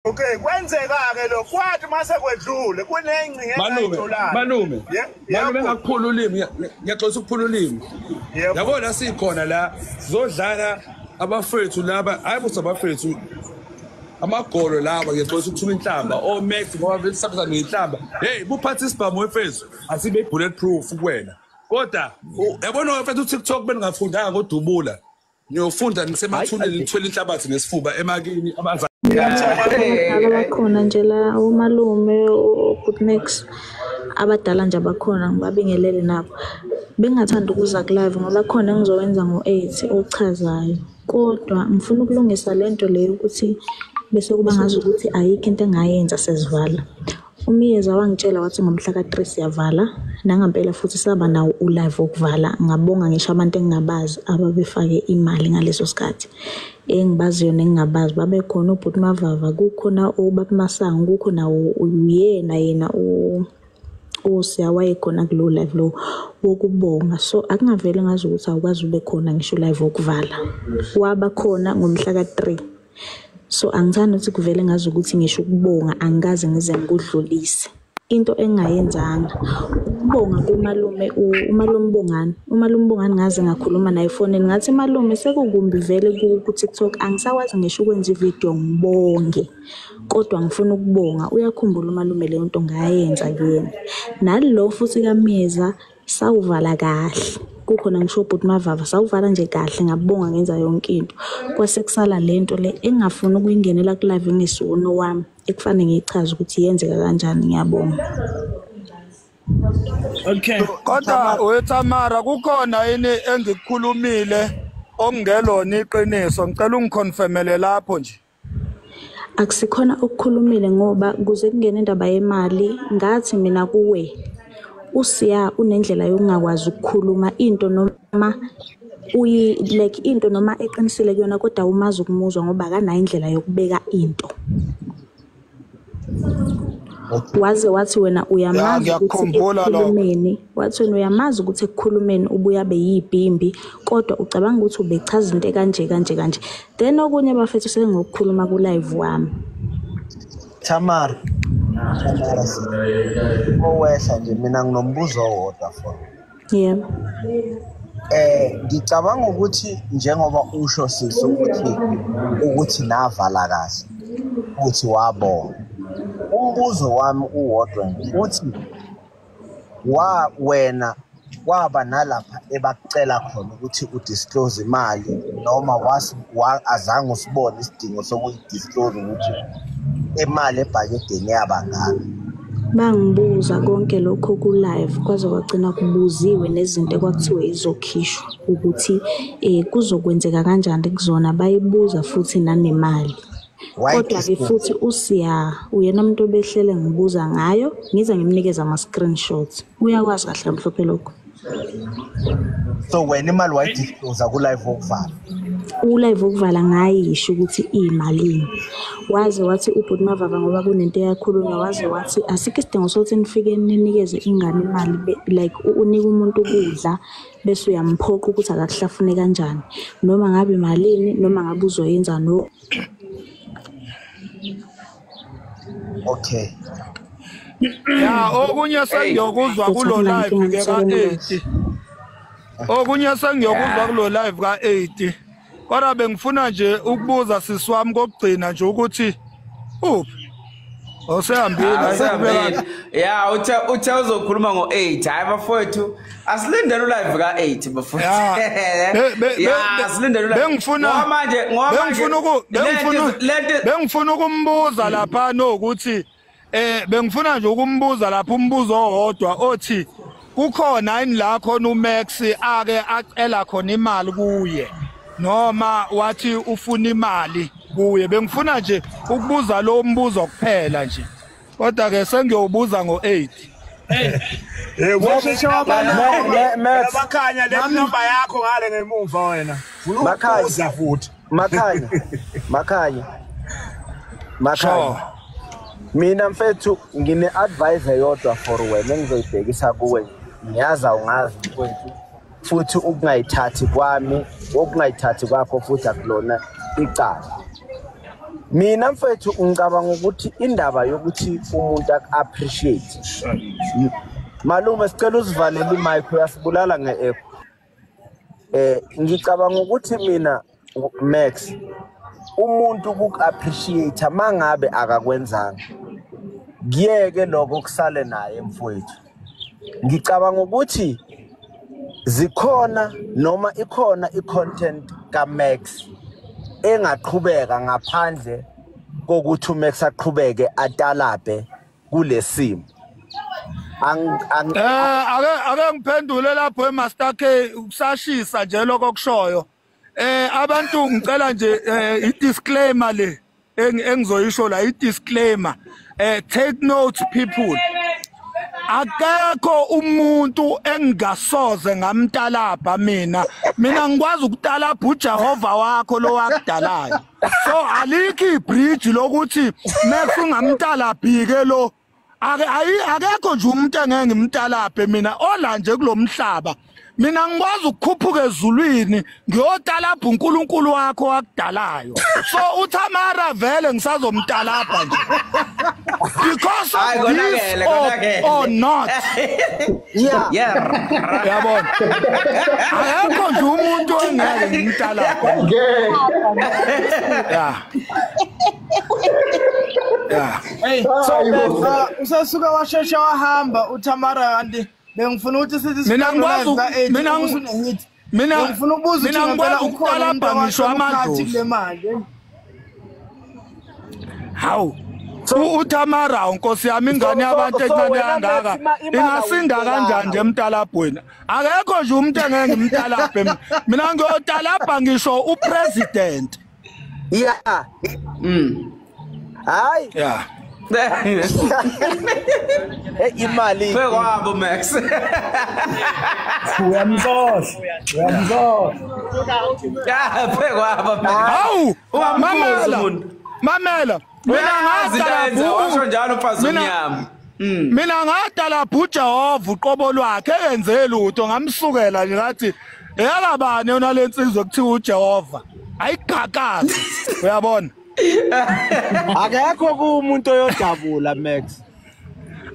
Okay, kwenzeka-ke lokho kwathi mase kwedlule kunengcinga Malume, engayitholanga. malume, malume Yebo. engakuphula ulimi, ngiyaxolisa ukuphula ulimi. Yebo. Yabona sikhona la sizodlala abafethu laba, hayi buthi abafethu amagolo laba, ngiyaxolisa ukuthuma inhlamba oMax ngoba vele sabizana ngenhlamba. Hey, buphatha isibhamu wefethu, asibe bullet proof kuwena. Kodwa yabona wefethu uTikTok beningafundanga ngodubula. Niyofunda nisemathuneni nithwele inhlabathi nesifuba emakini abazali. Abadala bakhona nje la, omalume, o-Good Max, abadala nje abakhona, ngibabingelele nabo. Bengingathanda ukuza ku-live ngoba khona engizowenza ngo-8 ochazayo. Kodwa ngifuna ukulungisa lento le yokuthi bese kuba ngazukuthi ayikho into engayenza sesivala. UMiyeza wangitshela wathi ngomhla ka-3 siyavala, nangampela futhi saba nawo u-live wokuvala. Ngabonga ngisho abantu engingabazi ababefake imali ngaleso sikhathi, engibaziyo nengingabazi babekhona, ubhuti Mavava, kukhona ubaba Masango, kukhona uyena yena uSiya wayekhona kulo live lo wokubonga. So akungavele ngazi ukuthi awukwazi ube khona ngisho live wokuvala, waba khona ngomhla ka-3. So angithandi ukuthi kuvele ngazi ukuthi ngisho ukubonga angikaze ngize ngikudlulise. Into engingayenzanga ukubonga kumalume, umalume Bongani, umalume Bongani ngaze ngakhuluma naye efonini, ngathi malume sekukumbi vele ku-TikTok, angisakwazi ngisho ukwenza ividiyo ngibonge, kodwa ngifuna ukubonga. Uyakhumbula umalume leyo nto ngayenza kuyena. Nalo futhi kaMiyeza sawuvala kahle, kukhona ngisho ubhuti Mavava, sawuvala nje kahle, ngabonga ngenza yonke into. Kwase kusala lento le engingafuni ukuyingenela ku-live ngesiwono wami, ekufanele ngiyichaze ukuthi yenzeka kanjani. Ngiyabonga. Okay. Kodwa weTamara kukhona yini engikukhulumile okungelona iqiniso? Ngicela ungiconfirmele lapho nje. Akusikhona okukhulumile ngoba kuze kungene indaba yemali, ngathi mina kuwe uSiya unendlela yokungakwazi ukukhuluma into noma uyi like into noma eqinisile kuyona, kodwa umazi ukumuzwa ngoba akanayo indlela yokubeka into. Waze wathi wena uyamazi Ya, ukuthi ngiyakukhumbula lokho. ekukhulumeni, wathi wena uyamazi ukuthi ekukhulumeni ubuya beyibhimbi, kodwa ucabanga ukuthi ubechaza into kanje kanje kanje. Then okunye bafethu sengokukhuluma ku live wami. Tamara, Tamara owehla nje mina nginombuzo owodwa for. Yebo. Ngicabanga ukuthi njengoba usho sisi ukuthi navala kahle uthi wabonga. Umbuzo wami uwodwa nje uthi wena waba nalapha ebakucela khona ukuthi udisclose imali noma azange usibone isidingo sokuyidisclose ukuthi imali ebhakedeni yabangaka? Bangibuza konke lokho ku live, kwaze kwagcina kubuziwe nezinto ekwakuthiwe izokhishwa ukuthi kuzokwenzeka kanjani kuzona, bayibuza futhi nanemali. Kodwa-ke futhi uSiya uyena umuntu obehlele ngibuza ngayo, ngize ngimnikeze ama-screenshots. Uyakwazi kahle kamhlophe lokho. So wena imali wayidisclose ku live wokuvala? U-live wokuvala ngayisho ukuthi iyimalini. Waze wathi ubhuti Mavava ngoba kunento eyakhulunywa, waze wathi asikho isidingo sokuthi nifike ninikeze ingane imali, like unike umuntu ukudla bese uyamphoqa ukuthi akakuhlafune kanjani, noma ngabe imalini, noma ngabe uzoyenza no. Okay. Ya, okunye sengiyokuzwa kulo live ke ka-8. Okunye sengiyokuzwa kulo live ka-8. Kodwa bengifuna nje ukubuza sisi wami kokugcina nje ukuthi uphi? Osehambile. Ya, uthe uzokhuluma ngo-8. Hayi bafowethu, asilindele u-live ka-8 bafowethu. Ya, asilindele u-live. Bengifuna manje bengifuna ukumbuza lapha nokuthi bengifuna nje ukumbuza lapha umbuzo owodwa othi kukhona yini la khona uMax ake acela khona imali kuye noma wathi ufuna imali kuye? Bengifuna nje ukubuza lo mbuzo kuphela nje, kodwa ke sengiyobuza ngo-8. Makhanya le number yakho ngale ngemuva wena. Makhanya futhi. Makhanya. Makhanya. Makhanya. Mina mfethu ngine advice eyodwa for wena engizoyibhekisa kuwe. Ngiyazi awungazi mfethu futhi ukungayithathi kwami, ukungayithathi kwakho futhi akulona icala. Mina mfethu ngicabanga ukuthi indaba yokuthi umuntu appreciate. Malume sicela usivalele imic uyasibulala nge-echo. Ngicabanga ukuthi mina Max umuntu uku-appreciate mangabe akakwenzanga. Kuyeke lokho kusale naye mfowethu. Ngicabanga ukuthi zikhona noma ikhona i-content kaMax engaqhubeka ngaphandle kokuthi uMax aqhubeke atalabhe kulesimo. Ake ngiphendule lapho eMaster K kusashisa nje lokho okushoyo. Abantu ngicela nje i-disclaimer le engizoyisho la i-disclaimer. Take note people. Akekho umuntu engasoze ngamtalabha mina. Mina ngikwazi ukutalabha uJehova wakho lo wakudalayo. So alikho ibridge lokuthi Max ungamtalabhi ke lo. Akekho nje umuntu engeke ngimtalabhe mina ola nje kulomhlaba. Mina ngikwazi ukukhuphuka ezulwini ngiyotalabha uNkulunkulu wakho wakudalayo. So uThamara vele ngisazomtalabha nje. Because of this or not. Yeah. Yabona. Akekho nje umuntu engeke ngimtalabhe. Yeah. Yeah. Hey, so usasuka washesha wahamba uThamara kanti bengifuna ukuthi sithi mina ngikwazi mina ngifuna ukubuza ukuthi ngempela ukhona umuntu ngisho amadlozi kule mali. Hawu uThamara Nkosi yami ingane yabantu encane kangaka ingasinda kanjani nje emtalabhweni? Akekho nje umuntu engeke ngimtalabhe mina ngiyotalabha ngisho upresident. Yeah. Hayi. Yeah. Hey imali phekwabo Max. Uyamxosha. Uyamxosha. Ya phekwabo Max. Hawu mamela. Mamela. Mina ngadala washo njalo umfazi omnyama. Mina ngadala uJehova uqobo lwakhe enze lutho ngamsukela nje ngathi eyakabani yona lensizwe kuthiwa uJehova. Ayigaqazi. Uyabona? Akekho kumuntu oyodabula Max.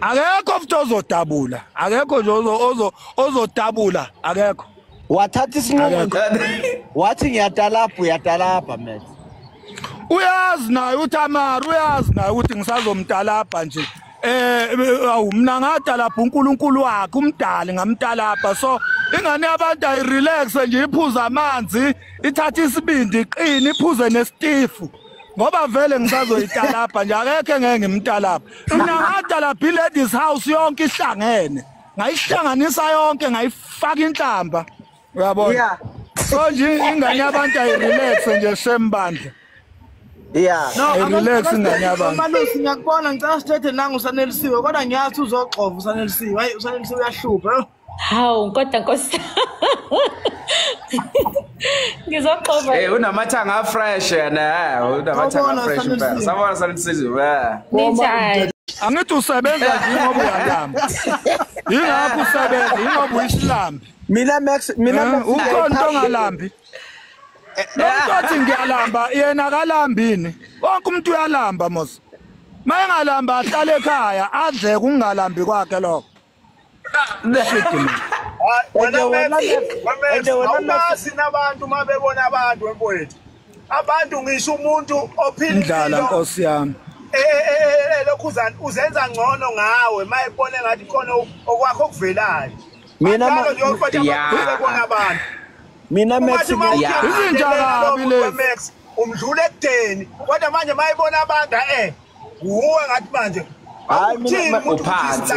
Akekho futhi ozodabula. Akekho nje ozodabula, akekho. Wathatha isinqumo wathi ngiyatalabha uyatalabha Max. Uyazi naye uThamara uyazi naye ukuthi ngisazomtalabha nje. Awu mina ngatalabha uNkulunkulu wakhe umdali ngamtalabha. So ingane yabantu ayirelax nje iphuza amanzi, ithatha isibindi iqine iphuze nesitifu. Ngoba vele ngisazoyitalabha nje akekho engeke ngimtalabha. Mina ngatalabha i-ladies house yonke ihlangene. Ngayihlanganisa yonke ngayifaka inhlamba. Uyabona? Yeah. So nje ingane yabantu ayirelax nje shembandla. Yeah. No, relax ingane yabantu. Malusi ngiyakubona ngicela sithethe nangu uSanelisiwe kodwa ngiyathi uzoxova uSanelisiwe. Hayi uSanelisiwe uyahlupha. Hawu kodwa Nkosi. Ngizoxova. Hey unamathanga fresh yena, unamathanga fresh impela. Sabona Sanelisiwe. Ninjani? Angithi usebenza nje ngoba uyalamba. Yingakho usebenza ngoba uyisilambi. Mina Max, mina Max ukhona ongalambi. Lo muntu othi ngiyalamba yena akalambini. Wonke umuntu uyalamba mos. Mayengalamba ahlale ekhaya adle kungalambi kwakhe lokho. Wena Max nabantu mabebona abantu mfowethu. Abantu ngisho umuntu ophila indlala Nkosi yami. Lokhuzana uzenza ngcono ngawe mayebone ngathi khona okwakho okuvelayo. Mina abantu. Mina Max izinja kabi Max umdlule ekudeni kodwa manje mayibona abantu uwe ngathi manje hayi mina uphansi.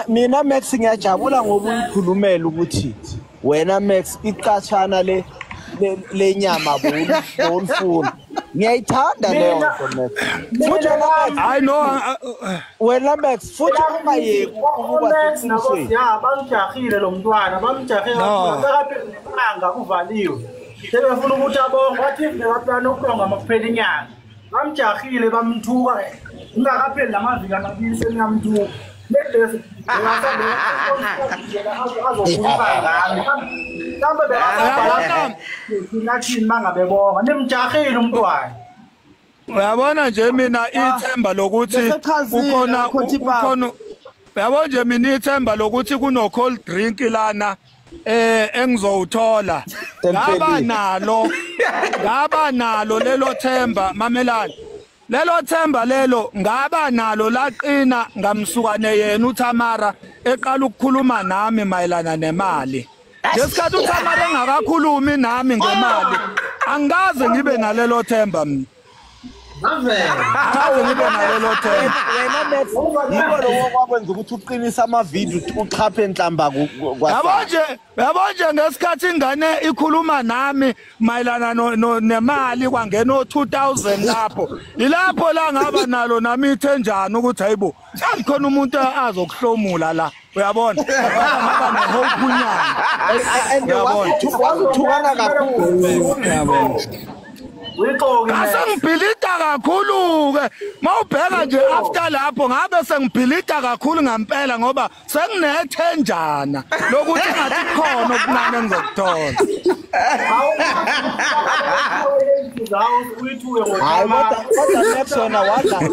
Mina Max ngiyajabula ngoba uyikhulumela ukuthi wena Max iqatshana le lenyama bolifuna ngiyayithanda leyo nto Max. Futhi I know wena Max futhi ungayeki ukuba Max ya bamjahile lo mntwana bamjahe kakhulu kuvaliwe sebefuna ukuthi abonge wathi ngebaplana ukulonga makuphela inyanga bamjahile bamthuka ingakapheli lamaviki amabili seniyamthuka lesi azokhuluma ngami mhlawumbe bekasabhala nathini mangabebonga nimjahile umntwana. Uyabona nje mina ithemba lokuthi kukhona uyabona nje mina ithemba lokuthi kuno cold drink lana engizowuthola. Ngaba nalo lelo themba, mamelani. Lelo themba lelo ngaba nalo laqina ngamsukane yena uThamara eqala ukukhuluma nami mayelana nemali. Ngesikhathi uThamara engakakhulumi nami ngemali, angikaze ngibe nalelo themba mina. Angikaze ngibe nalelo themba. Wena Max, yiko lokho kwakwenza ukuthi uqinise amavidiyo uchaphe enhlamba Yabo nje ngesikhathi ingane ikhuluma nami mayelana nemali kwangena o2000 lapho. Ilapho la ngaba nalo nami ithenjana ukuthi hayibo, akukhona umuntu azokuhlomula la. Uyabona? Ngaba nehope unyana. And wathukana kakhulu. Uyabona? Ngasengibhilida kakhulu ke mawubheka nje after lapho ngabe sengibhilida kakhulu ngempela ngoba senginethenjana lokuthi ngathi khona okuncane engizokuthola. Hayi kodwa Max wena wadlala.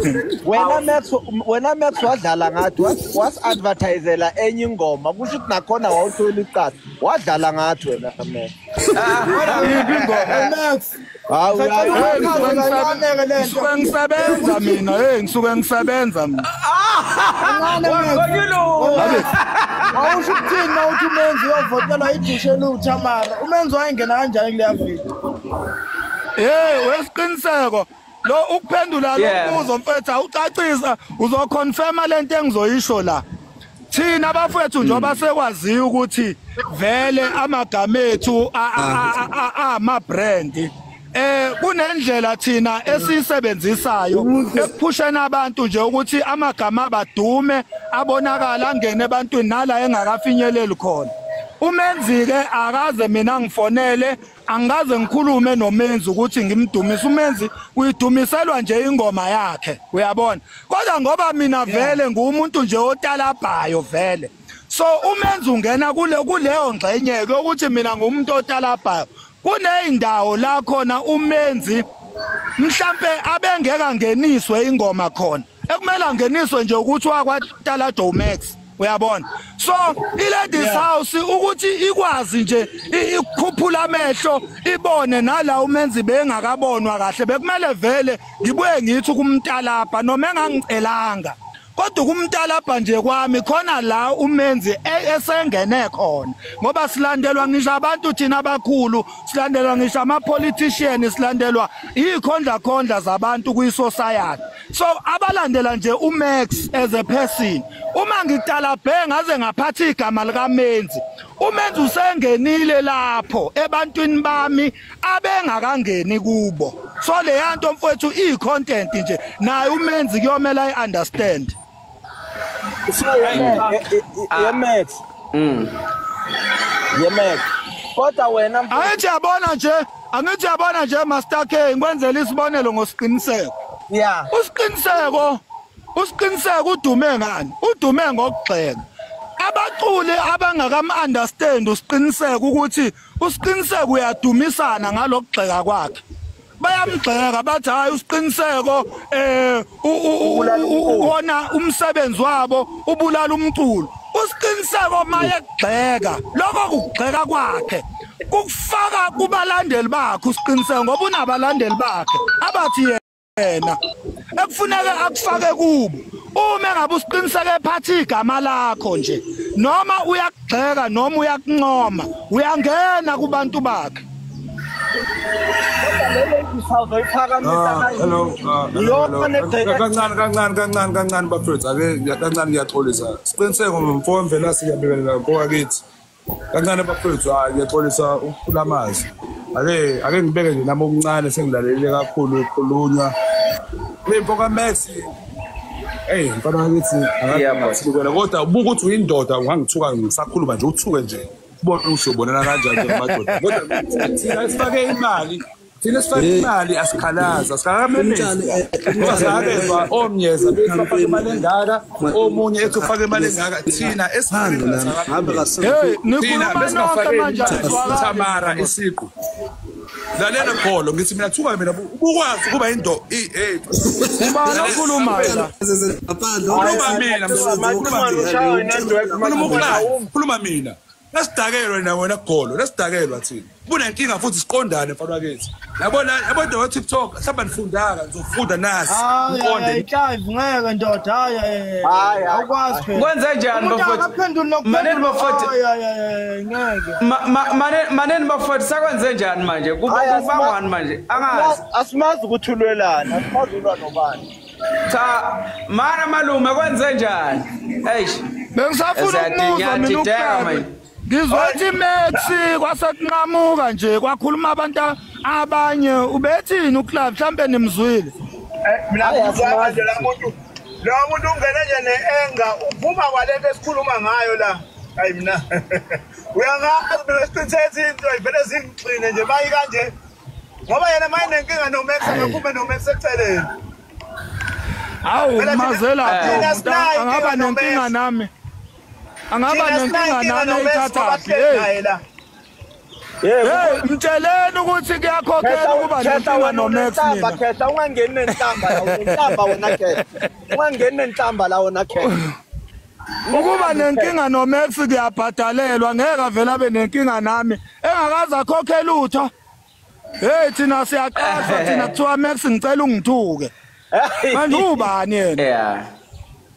Wena Max wadlala ngathi was advertisela enye ingoma kusho ukuthi nakhona wawuthola iqatha. Wadlala ngathi wena Max. Iphi ingoma Max? Ngisuke ngisebenza mina, hey ngisuke ngisebenza mina. Awusho ukuthini na uthi uMenzi uyovotelwa idushela uThamara. Umenzi wayengena kanjani kuleya video? Hey, wesiqiniseko lo ukuphendula lo mbuzo mfethu awucacisa uzoconfirma lento engizoyisho la. Thina abafethu njengoba sekwaziyo ukuthi vele amagama ethu ama brand kunendlela thina esisebenzisayo ekuphushena abantu nje ukuthi amagama abadume abonakala angene ebantwini nala engakafinyeleli khona. Umenzi ke akaze mina ngifonele, angikaze ngikhulume noMenzi ukuthi ngimdumise. Umenzi uyidumiselwa nje ingoma yakhe, uyabona. Kodwa ngoba mina vele ngumuntu nje otalabhayo vele, so uMenzi ungena kuleyo ngxenye ukuthi mina ngumuntu otalabhayo. Kuneyindawo la khona uMenzi mhlambe abengeke angeniswe ingoma khona, ekumele angeniswe nje ukuthi wakwatala Joe Max, uyabona. So iLadies House ukuthi ikwazi nje ikukhuphula amehlo ibone nala uMenzi bengakabonwa kahle, bekumele vele ngibuye ngithi kumtalapha noma engangicelanga, kodwa kumtalapha nje kwami khona la uMenzi esengene khona, ngoba silandelwa ngisho abantu thina abakhulu, silandelwa ngisho ama politicians, silandelwa ikhondla khondla zabantu kwi society. So abalandela nje uMax as a person, uma ngitalabhe ngaze ngaphatha igama likaMenzi, uMenzi usengenile lapho ebantwini bami abengakangeni kubo. So le nto mfowethu i-content nje naye uMenzi kuyomela ayi-understand. So Max. Max. Kodwa wena angithi yabona nje Master K, ngikwenzela isibonelo ngosiqiniseko. Yeah. Usiqiniseko udume ngani? Udume ngokugxeka. Abaculi abangakam-understand usiqiniseko ukuthi usiqiniseko uyadumisana ngalokugxeka kwakhe. Bayamgxeka bathi hayi usiqiniseko uwona umsebenzi wabo ubulala umculo. Usiqiniseko maye kugxeka, lokho kugxeka kwakhe kukufaka kubalandeli bakhe usiqiniseko, ngoba unabalandeli bakhe abathi yena ekufuneka akufake kubo. Uma ngabe usiqiniseke ephatha igama lakho nje, noma uyakugxeka noma uyakuncoma, uyangena kubantu bakhe. Hello, kancane bafethu, ake kancane ngiyaxolisa. Siqiniseko mfowethu mvela siyabikelela kowakithi. Kancane bafethu, hayi ngiyaxolisa ukukhula amazwi. Ake ngibeke nje nami okuncane sengilalelile kakhulu ukukhulunywa. Lemfo kaMax, hey mfana wakithi akathukela kodwa ubuka ukuthi uyindoda ungangithuka ngisakhuluma nje uthuke nje. Ubone usiyobonana kanjani njengamadoda. Kodwa thina sifake imali, thina sifake imali asikhalaza, asikamemezi. Ngoba omnyeza bethi bafake imali engaka, omunye ethi ufake imali engaka, thina esifake. Hey, nikhuluma nonke manje Thamara isiqu. Lalela kholo ngithi mina thuka mina ubukwazi kuba into eh ubani okhulumayo la? Khuluma mina khuluma mina. Lasidakelwa na wena golo, lasidakelwa thina. Kunenkinga futhi siqondane mfana wakithi. Yabona yabona wa TikTok mhlawumbe nifundanga nizofunda nasi. Uqonde live ngeke ndoda hayi awukwazi phela. Kwenze njani bafowethu? Maneni bafowethu. Ngeke. Maneni bafowethu sakwenze njani manje? Kubangwani manje? Angazi. Asimazi ukuthi ulwelana, asimazi ulwa nobani. Cha, mara malume kwenze njani? Eish. Bengisafuna ukumuza mina uKlebe. Ngizwathi Max kwasekunqamuka nje kwakhuluma abantu abanye ubethini uClub mhlambe nimzwile. Mina ngizwa nje la muntu ungene nje neenga uphuma kwalento esikhuluma ngayo la. Hayi mina uyangazi mina siqinisethi into ivele zingixine nje bayi kanje ngoba yena mayinenkinga noMax akakhume noMax eceleni. Hawu mazela angaba nenkinga nami. Angaba nenkinga nami ithathaphi. Hey mtsheleni ukuthi kuyakhokhela ukuba nenkinga noMax mina. Khetha ungangeni nenhlamba la unenhlamba wena Khetha. Ungangeni nenhlamba la wena Khetha. Ukuba nenkinga noMax kuyabhadalelwa ngeke avele abe nenkinga nami engakaze akhokhe lutho. Hey thina siyaqashwa thina kuthiwa Max ngicela ungithuke. Manje ubani yena? Yeah.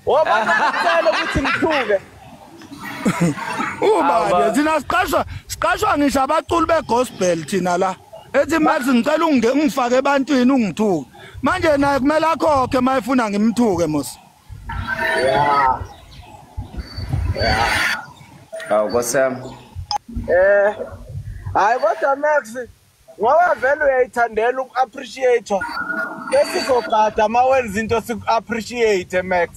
Wabona ngicela ukuthi ngithuke. Ubani thina siqashwa ngisho abaculi begospel thina la. Ethi Max ngicela ungifake ebantwini ungithuke. Manje naye kumele akhokhe mayefuna ngimthuke mos. Yeah. Yeah. Awu Nkosi. Hayi kodwa Max ngoba vele uyayithandela uku-appreciate. Esizogada mawenza into siku-appreciate Max.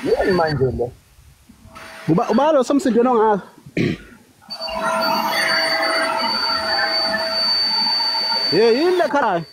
Yini manje le? Uba lo somsindweni ongaka. Hey yini le khaya?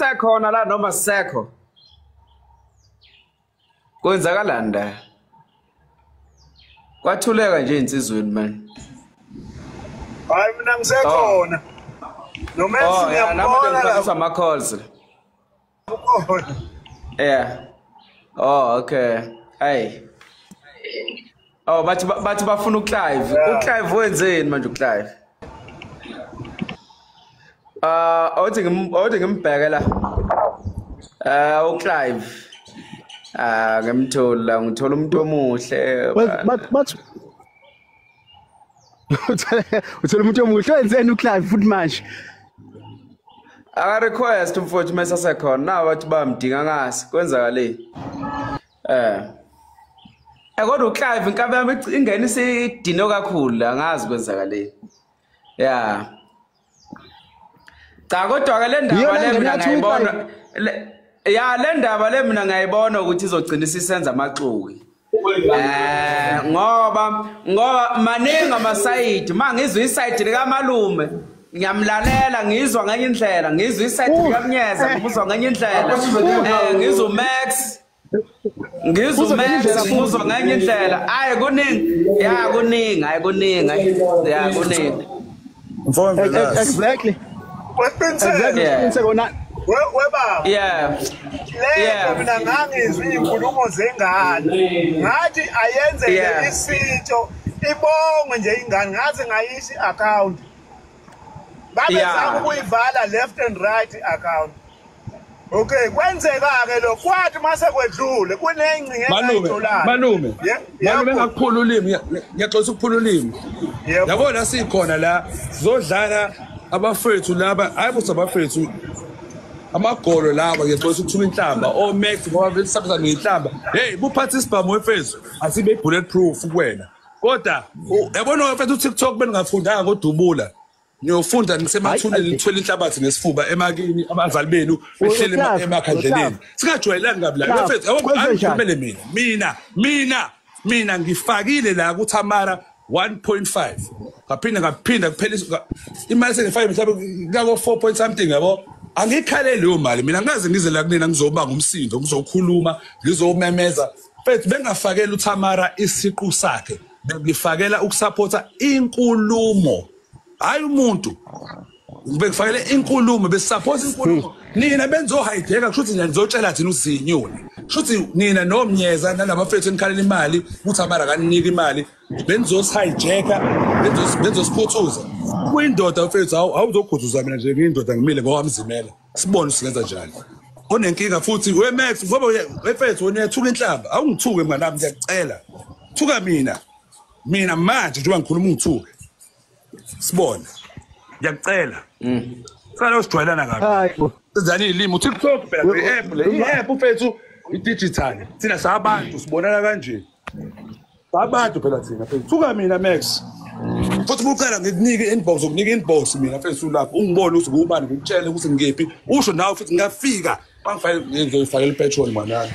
Sekhona la noma sekho kwenzakalani la? Kwathuleka nje insizweni man. Hayi mina ngisekhona. Noma ngiyabona la ama calls. Yeah. Oh okay. Hey. Oh bathi bafuna uClive. uClive wenzeni manje uClive? Awuthi ngimbheke la. uClive. Ngimthola ngithola umuntu omuhle. But uthola umuntu omuhle wenzeni uClive futhi manje? Aka request umfowethu mase asekhona nawe bathi bamdinga ngasi kwenzakale. Kodwa uClive inkabi yami ingene isidino kakhulu angazi kwenzakale. Yeah. Cha kodwa ke le ndaba le mina ngiyayibona. Ya le ndaba le mina ngiyayibona ukuthi izogcina isisenza amaxuki. Ngoba maningi amasayidi mangizwe isayidi lika malume ngiyamlalela ngizwa ngenye indlela ngizwe isayidi lika Mnyeza ngizwa ngenye indlela ngizwe uMax ngizwe ngenye indlela hayi kuningi ya kuningi hayi kuningi ya kuningi exactly. Weba. Yeah. Le mina ngangizwe izinkulumo zengane. Ngathi ayenze nje isitsho ibongwe nje ingane ngaze ngayisho i-account. Babezama ukuyivala left and right i-account. Okay, kwenzeka ke lokho kwathi mase kwedlule kunengcinge engayitholanga. Malume. Malume ngakuphula ulimi, ngiyaxolisa ukuphula ulimi. Yabona sikhona la sizodlala abafethu laba, hayi bo sabafethu amagolo laba ngiyaxolisa ukuthuka inhlamba oMax ngoba vele sabisa ngenhlamba. Hey, buphatha isibhamu wefethu asibe bulletproof kuwena. Kodwa yabona wefethu TikTok beningafundanga ngodubula. Niyofunda nisemathuneni nithwele inhlabathi nesifuba emakini abazali benu behlele emakhandleleni. Singajwayelani kabi la. Mfethu angikhulumele mina. Mina ngifakile la kuThamara 1.5. Ngaphinda kuphela imali sengifake mhlawumbe kako 4 point something yabo. Angikhaleli leyo mali mina ngaze ngize la kunina ngizobanga umsindo ngizokhuluma ngizomemeza. Mfethu bengafakela uThamara isiqu sakhe. Bengifakela ukusupporta inkulumo. Hayi umuntu bengifakele inkulumo besupporta inkulumo. Nina benzohayideka kusho ukuthi nizotshela thina usinyoni. Kusho ukuthi nina nomnyeza nalabafethu enikhalela imali uThamara akaniniki imali benzosihijacka benzosiphuthuza. Kuyindoda mfethu awuzokhuthuza mina nje ngiyindoda ngimile ngokwamzimela. Sibone singenza njani. Onenkinga futhi we Max ngoba mfethu wena uyathuka inhlamba. Awungithuke mngani wami ngiyacela. Thuka mina. Mina manje njengoba ngikhuluma ungithuke. Sibone. Ngiyacela. Sicela usijwayelana kabi. Hayibo. Sizani ilimi uTikTok phela i-app le i-app mfethu i-digital. Thina sabantu sibonana kanje. Sabantu phela thina. Thuka mina Max. Futhi bucela ngikunike inbox ukunika inbox mina mfethu lapho ungibone ukuthi ngubani ngikutshele ukuthi ngikephi usho nawe futhi ngingafika bangifake ngizoyifakela ipetrol mwanami.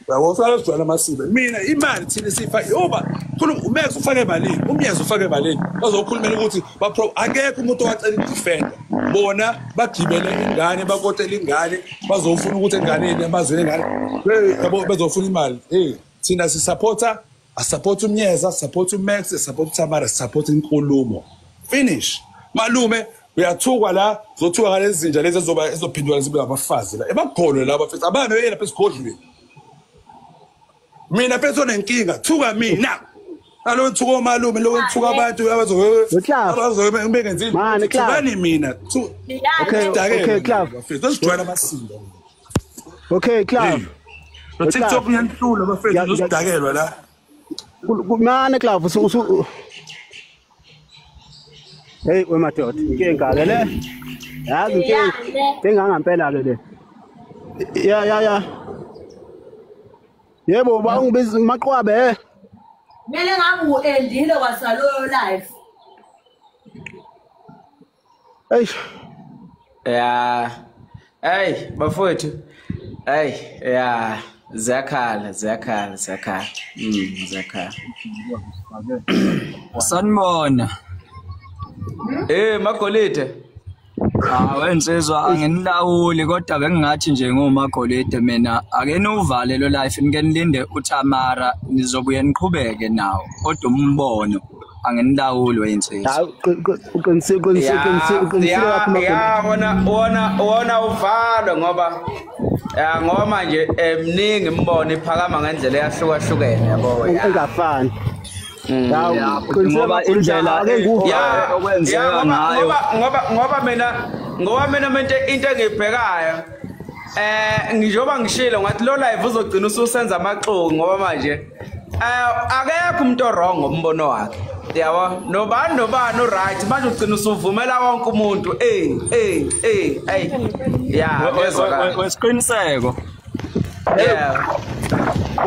Yabo sicela sijwayele amasibe. Mina imali thina siyifake yoba khuluma uMax ufake emalini umyeza ufake emalini bazokhulumela ukuthi akekho umuntu owacela idefender. Bona bagibele ingane bakotela ingane bazofuna ukuthi enganeni amazweni engane yabo bezofuna imali. Hey thina sisupporta asupport umnyeza support uMax support uThamara support inkulumo. Finish. Malume uyathukwa la zothuka ngalezi zinja lezi ezoba ezophindwa zibe abafazi la ebagolwe laba mfethu abame beye lapha esigodlweni. Mina mfethu onenkinga thuka mina. Alo thuka omalume lo thuka abantu abazobe bengenzile. Thukani mina. Okay Clive. Mfethu sijwayela amasindo. Okay Clive. Lo TikTok uyanhlula bafethu uzosidakelwa la. Mane Clive usu Hey we madoda inkinga ke le. Yazi inkinga. Inkinga ngempela ke le. Ya. Yebo ba ungibiza maqwabe. Kumele ngabe uendile kwasaloyo live. Hey. Ya. Hey bafowethu. Hey ya ziyakhala. Ziyakhala. Sanibona. Magolide. Ah wensizwa anginilawuli kodwa bengingathi nje ngomagolide mina ake nuvale lo life nike nilinde uThamara nizobuye niqhubeke nawo kodwa umbono anginilawuli wensizwa. Uqinisile Ya wona uvalwe ngoba ya ngoba manje emningi imbono iphakama ngendlela eyahlukahlukene yabo engafani. Ngoba indlela okwenzeka ngayo ngoba mina into engiyibhekayo njengoba ngishilo ngathi lo live uzogcina ususenza amaxoki ngoba manje akekho umuntu wrong ngombono wakhe yabo nobani uright manje ugcina usuvumela wonke umuntu ya yezwakala wesiqiniseko.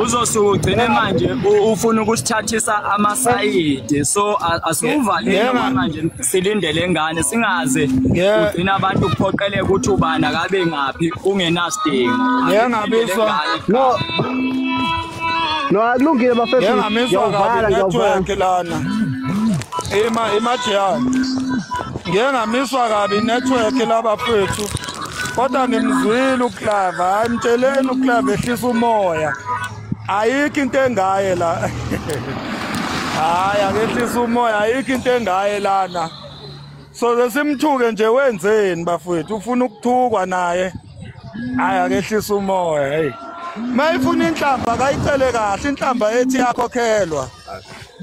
Uzosuka ugcine manje ufuna ukusithathisa amasayidi so asiuvalile manje silindele ingane singaze ugcina abantu kuphoqeleka ukuthi ubani akabe ngaphi kungenasidingo. Ngiyangabiswa No akulungile bafethu. Ngiyangamiswa kabi network lana. Imajiyana. Ngiyangamiswa kabi network labafethu. Kodwa ngimzwile uClave, hayi mtsheleni uClave ehlisa umoya. Ayikho into engaye la. Hayi akehlisa umoya, ayikho into engaye lana. So simthuke nje wenzeni bafowethu, ufuna ukuthukwa naye. Hayi akehlisa umoya, hey. Mayifuna inhlamba akayicele kahle, inhlamba ethi yakhokhelwa.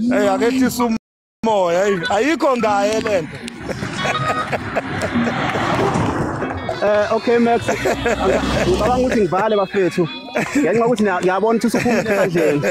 Hey akehlisa umoya, hey ayikho ngaye lento. Okay Max, ngicabanga ukuthi ngivale bafethu. Ngenxa ukuthi ngiyabona ukuthi usuphumile esandleni.